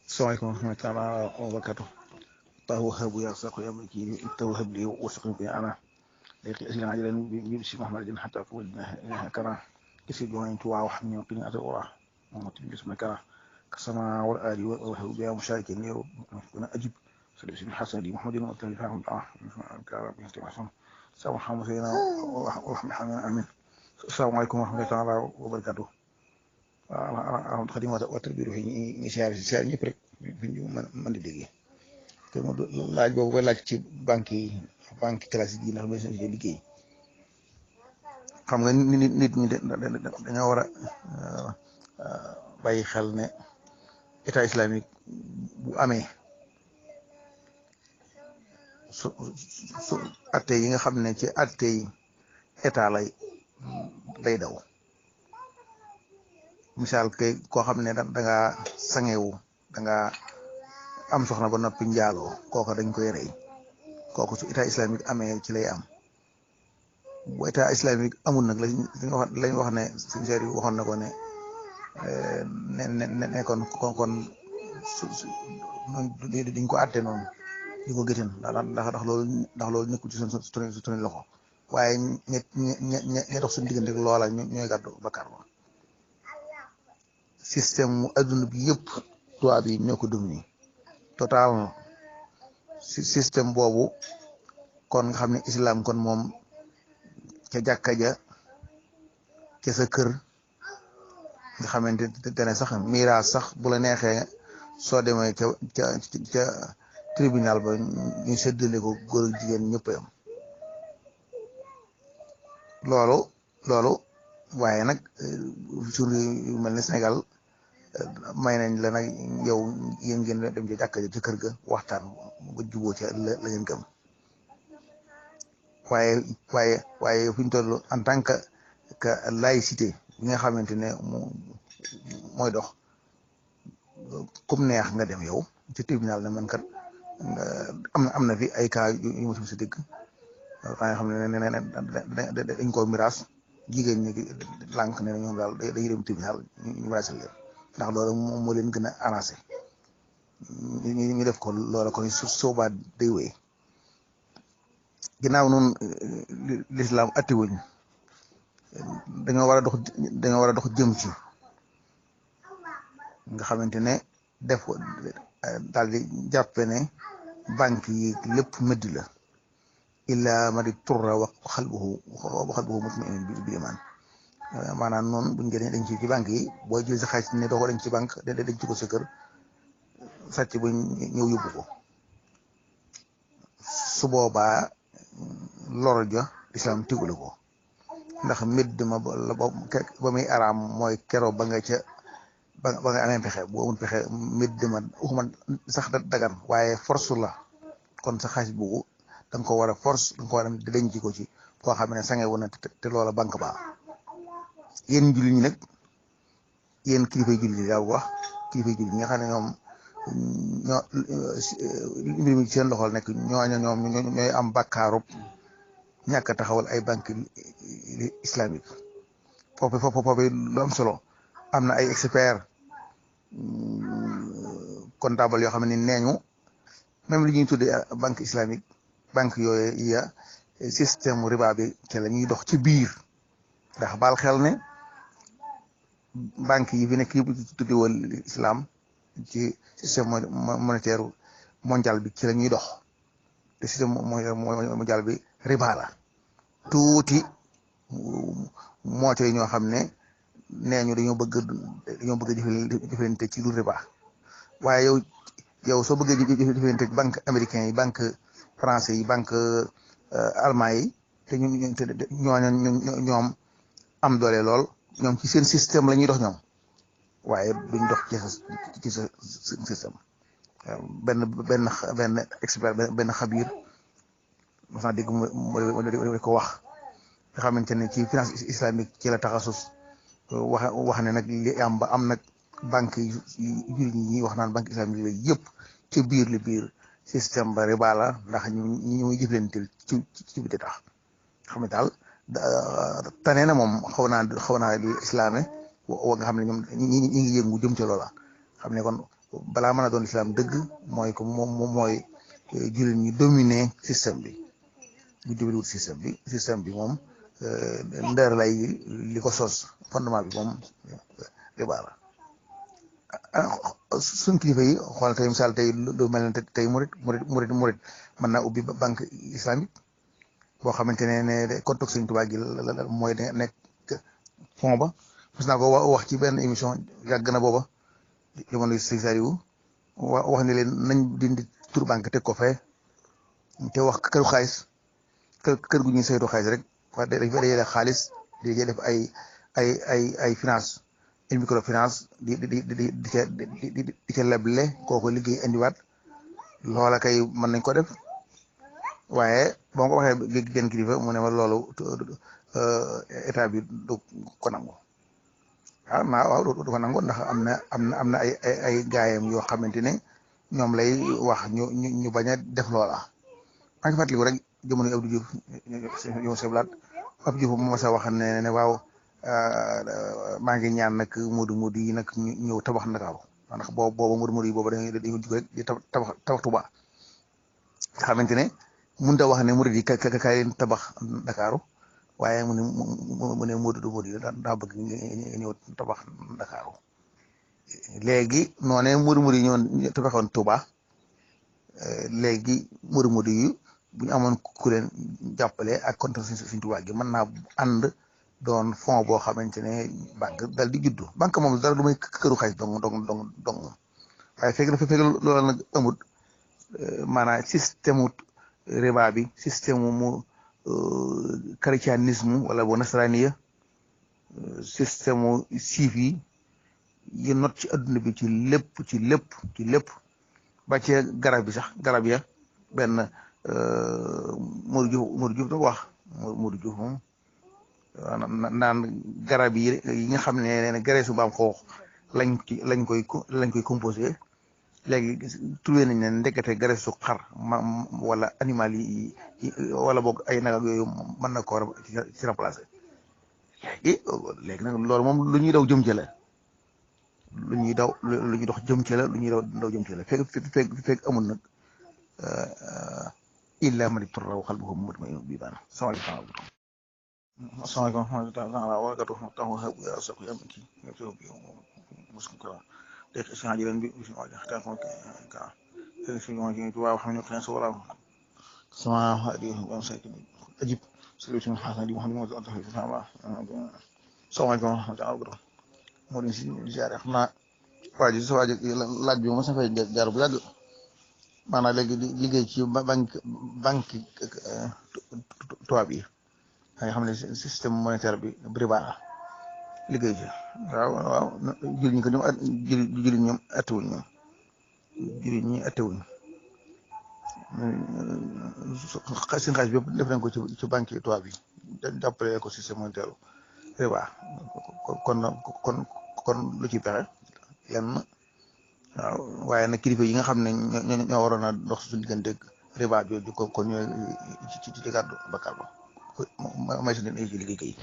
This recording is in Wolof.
Assalamualaikum warahmatullahi taala wabarakatuh. Tawahhabu ya saqu ya maki tawahhab li wasqi bi ana laqi asina ajalan bi si muhammadin hatta qulna kara kisi join to wa hamni qini ata ura muhammad bisma kara kasama wal ali wa habu ya musharikin ni kuna ajib sallallahu alaihi hasadi muhammadin wa talifahum kara bi istimasan sa muhammadin wa rahmana amin. Assalamualaikum warahmatullahi taala wabarakatuh. Xadim wata biiru fi ñu siyaar ñëpp rek fi ñu mën di déggee te mo laaj boobu koy laaj ci banque classique yi ndax ba seen liggéey xam nga nit ñi dañoo war a bàyyi xel ne état islamique bu amee su atte yi nga xam ne ci atte yi état lay daw misaal kay koo xam ne da nga sangewu da nga am soxna ba noppi njaaloo kooka dañ koy rey kooku su état islamique amee ci lay am bu état islamique amul nag lañ wax ne suñ seer yi waxoon na ko ne ne kon diñ ko àtte noonu di ko gëtën ndax loolu nekkul ci suñu loxo waaye ñe dox suñu diggante loola ñooy gàddu bakkaar ba système mu adduna bi yëpp tubaab yi ñoo ko dominé total système boobu kon nga xam ne islam kon moom ca jàkka ja ca sa kër nga xamante ne sax miraas sax bu la neexee soo demee ca tribunal ba ñu séddale ko góor ak jigéen ñëpp am loolu waaye nag suñu yu mel ne Sénégal may nañ la nag yow yéen ngeen dem ci jàkka ja ci kër ga waxtaan ba juboo ca la ngeen gëm waaye fi ñu toll en tant que laïcité bi nga xamante ne mooy dox comme neex nga dem yow ci tribunal ne man kat am na fi ay cas yu ma si dégg nga xam ne dañ ko miraas jigéen ñi lànk ne ñoom daal dañuy dem tribunal ñu miraasal leen ndax loolu moo leen gën a arrangé ñu def ko loola kon soobaa day wéy ginnaaw noonu l'islam attiwuñ dañoo war a dox jëm ci nga xamante ne def ko daal di jàppe ne banque yi lépp mëdd la illa ma di turra wa xalbuhu mutma'innun bil iman maanaam noonu buñ gënee dañ ci banque yi booy jël sa xaalis ne doo ko dañ ci banque dañ ci ko sa kër sàcc ba ñëw yóbbu ko su boobaa lor ja islam tigula ko ndax mbedd ma ba muy araam mooy keroo ba nga amee pexe bu amul pexe mbedd ma waxuma sax dagan waaye force la kon sa xaalis boobu da nga ko war a force da nga ko war a denc ko ci koo xam ne sange woon na te loola banque ba yéen jullit ñi nag yéen kilifay jullit yi daa wax kilifay jullit ñi nga xam ne ñoom mbir mi seen loxol nekk ñooy am bàkkaarub ñàkk a taxawal ay banque islamique foofu lu am solo am na ay expert comptable yoo xam ne neeñu même li ñuy tuddee banque islamique banque yooyu ya système riba bi te la ñuy dox ci biir ndax baal xel ne banque yi fi nekk yëpp tuddi woon islam ci système monétaire mondial bi ci la ñuy dox te système mondial bi riba la tuuti moo ci ñoo xam ne nee ñu dañoo bëgg jëflante ci lu riba waaye yow soo bëggee jëflante banque américain yi banque français yi banque allemand yi te ñoom am doole lool ñoom ci seen système la ñuy dox ñoom waaye duñ dox ci sa système benn expert benn xabiir mos naa dégg mu ko wax nga xamante ne ci finance islamique ci la taxasus wax ne nag li am ba am nag banque yi jullit ñi wax naan banque islamique la yëpp ci biir système ba riba la ndax ñu muy jëflanteel ci biti tax xam ne daal tane na moom xaw naa di islaame wa nga xam ne ñoom ñi ngi yëngu jëm ci loola xam ne kon balaa mën a doon islam dëgg mooy ko moom mooy jullit ñi dominer système bi ñu jubluwut système bi moom ndër lay li ko sos fondement bi moom riba la suñ kilifa yi xool tey misaal tey lu mel ne tey murit mën naa ubbi banque islamique boo xamante ne contox Sëñ Tuubaa gi mooy nekk fond ba mas naa ko wax ci benn émission yàgg na booba jamono Sëñ Saliou wax ne leen nañ dindi tur banque teg ko fee te wax këru xaalis kër gu ñuy saytu xaalis rek wax dañ fa dajale xaalis di def ay finance une microfinance di ca leble kooku liggéey indiwaat loola kay mën nañ ko def waaye boo ko waxee gën kilifa mu ne ma loolu état bi du ko nangu waaw du ko nangu ndax am na ay gaayam yoo xamante ne ñoom lay wax ñu bañ a def loola maa ngi fàttaliku rek jamono Abdou Diouf yow seblaat Abdou Diouf moo sa wax ne waaw maa ngi ñaan nag Modou yi nag ñu ñëw tabax Ndakaaru ndax booba Modou yi booba dañuy jug rek di tabax Touba nga xamante ne mënut a wax ne murid yi kaay leen tabax Ndakaaru waaye mu ne Modou yi daa bëgg ñëw tabax Ndakaaru léegi noonee Modou yi ñëwoon tabaxoon Touba léegi Modou yi bu ñu amoon ku leen jàppale ak contre Sëñ Tuubaa gi mën naa ànd doon fond boo xamante ne banque dal di juddu banque moom dara du may këru xaalis dong waaye fekk loolu nag amul maanaam système riba bi système mu christianisme wala bu nasaraniya système mu siif yi not ci adduna bi ci lépp ba ci garab bi sax garab ya benn Modou Diouf da wax Modou Diouf moom naan garab yi nga xam ne graisse mbaam xoox lañ koy composé léegi trouvé nañ ne ndekete graisse su xar wala animal yi wala boog ay nag ak yooyu mën na ko ci remplacer léegi nag loolu moom lu ñuy daw jëm ci la lu ñuy dox jëm ci la lu ñuy daw jëm ci la fekk amul nag illa man ittara wa qalbuhu mutma'innun bil iman. Assalamualaikum warahmatullahi wabarakatuh. Tahu ya sabu ya miki. Ya sabu muslim kala. Dek sahajiran bi usul wajah ta ko ka. Sai shi ma kin tuwa hamdu kan sawala. Sama hadi wa sakin. Ajib. Solution hasan di Muhammad wa sallallahu alaihi wasallam. Assalamualaikum warahmatullahi wabarakatuh. Modin si ziarah xamna waji sa waji laaj bi mo sa fay jaar bu yàgg maanaam léegi di liggéey ci banque tubaab yi nga xam ne système monétaire bi riba la liggéey ci waaw jël ñi ko ñoom jël ñoom attewuñ ñoom jël ñi attewuñ seen xaalis bi def nañ ko ci banque yi tubaab yi jàppale ko système monétaire riba kon lu ci pexe lenn waaw waaye nag kilifa yi nga xam ne ñoo waroon a dox suñu diggante riba jooju ko ñooy ci gàddu bakkaar ba may si leen ay liggéey